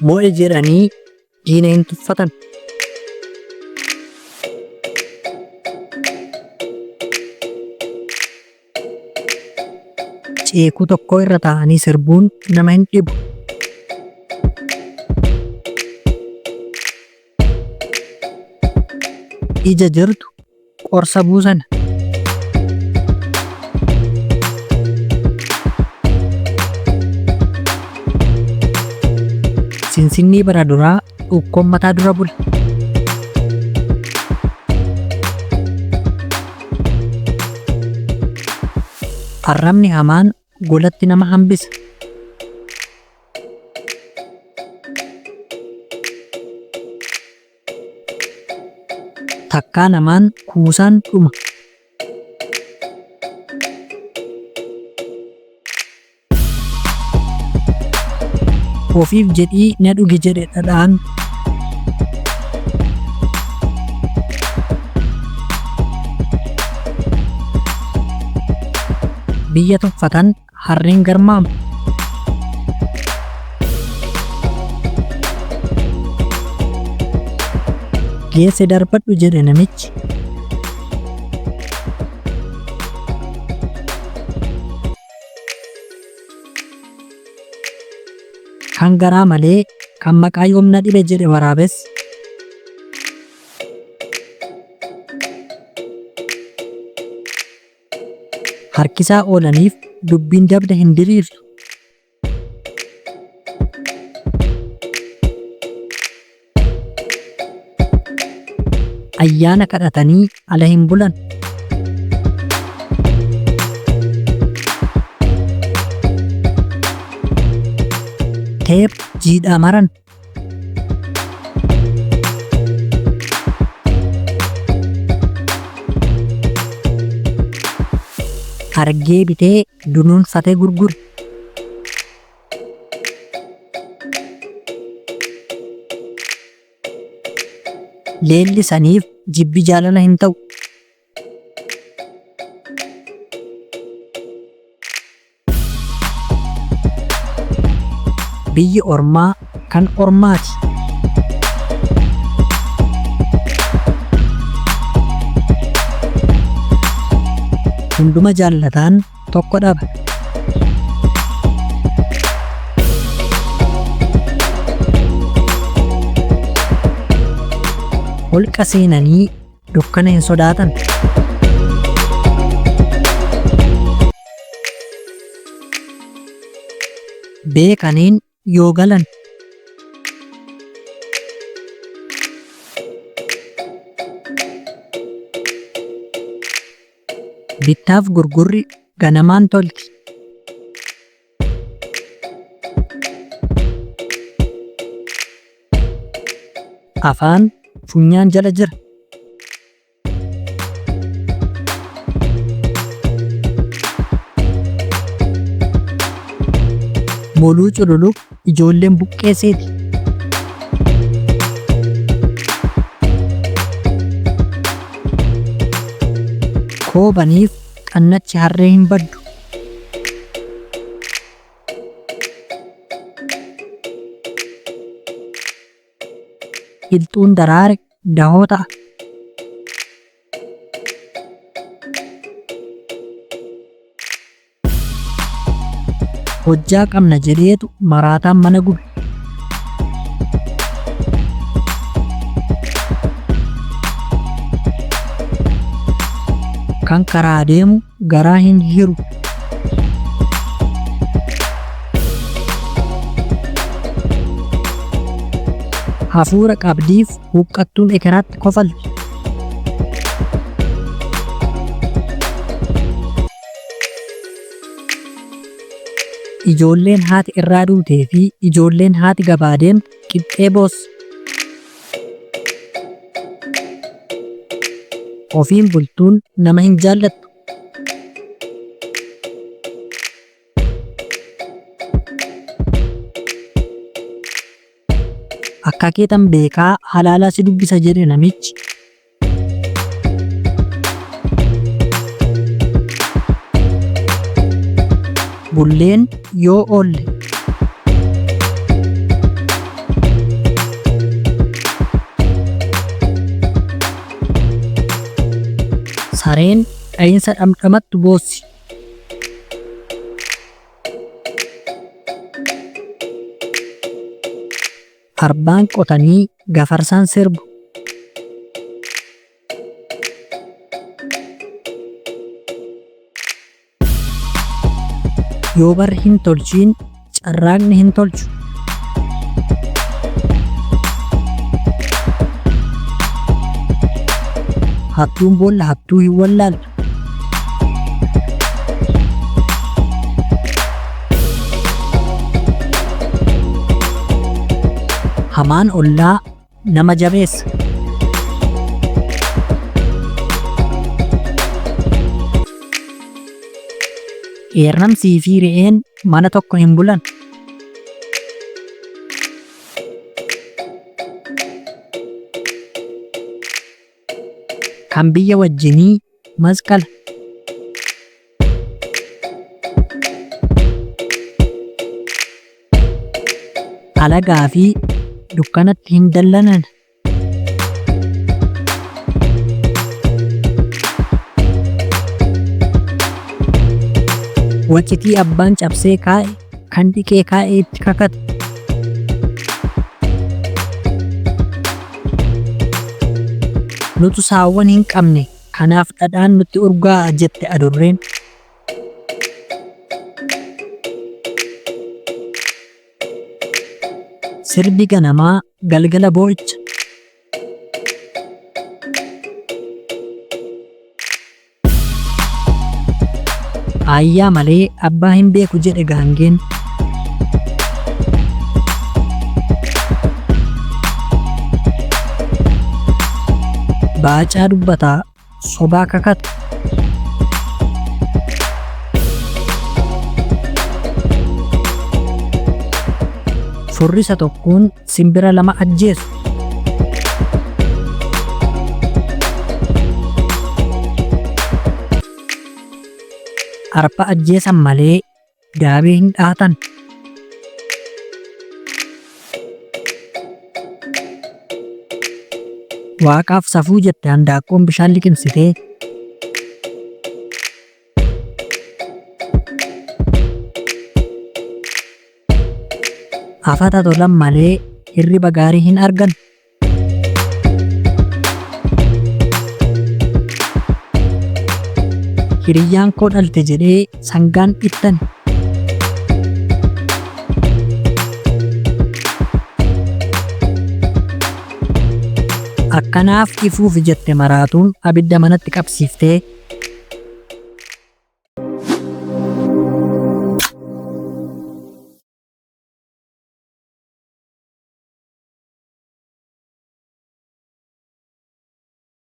Mo'e jedhanii diina hin tuffatan. Ceekuu tokko irra taa'anii sirbuun nama hin dhibu. Ija jirtu qorsa buusan. Sinsinnii bara duraa dhuukkoon mataa dura bula. Arrabni hamaan golatti nama hambisa. Takkaa namaan kuusaan dhuma. Ofiif jedhii na dhugi jedhe dhadhaan. Biyya tuffatan harreen garmaamu. Geesse darbadhu jedhe namichi. Kan garaa malee kan maqaa yoom na dhibe jedhe waraabessi. Harkisaa oolaniif dubbiin dabda hin diriirtu. Ayyaana kadhatanii ala hin bulan. Teepha jiidhaa maran. Argee bitee dunuunfatee gurgure. Leellisaniif jibbi jaalala hin ta'u. Biyyi ormaa kan ormaati. Hunduma jaallataan tokko dhaba. Holqa seenanii dukkana hin sodaatan. Beekaniin yoo galan. Bittaaf gurgurri ganamaan tolti. Afaan funyaan jala jira. Moluu cululuq ijoolleen buqqee seeti. Koobaniif xannachi harree hin baddu. Qilxuun daraare dahoo ta'a. Hojjaa qabna jedheetu maraataan mana gube. Kan karaa deemu garaa hin hiru. Hafuura qabdiif huqqattuun ekeraatti kofalti. Ijoolleen haati irraa duutee fi ijoolleen haati gabaa deemtu qixxee boossu. Ofiin bultuun nama hin jaallattu. Akka keetan beekaa halaala si dubbisa jedhe namichi. Bulleen yoo oolle. Sareen dha'iinsa dhamdhamattu boossi. Arbaan qotanii gafarsaan sirbu. Yoo barri hin tolchiin carraaqni hin tolchu. Hattuun boolla hattuu hin wallaaltu. Hamaan ollaa nama jabeessa. Qeerramsii fi re'een mana tokko hin bulan. Kan biyya wajjinii masqala. Alagaa fi dukkanatti hin dallanan. Wacitii abbaan cabsee kaa'e kan dhiqee kaa'e itti kakata. Nutu saawwan hin qabne kanaaf dhadhaan nutti urgaa'a jette adurreen. Sirbi ganamaa galgala boo'icha. Aayyaa malee abbaa hin beeku jedhe gaangeen. Baacaa dubbataa sobaa kakata. Furrisa tokkoon simbira lama ajjeesu. Arpa ajjeesan malee gaabii hin dhaatan. Waaqaaf safuu jette handaaqqoon bishaan liqimsitee. Afata tolan malee hirriba gaarii hin argan. Hiriyyaan koo dhalte jedhee sangaan dhittan. Akkanaaf ifuufi jette maraatuun abidda manatti qabsiiftee.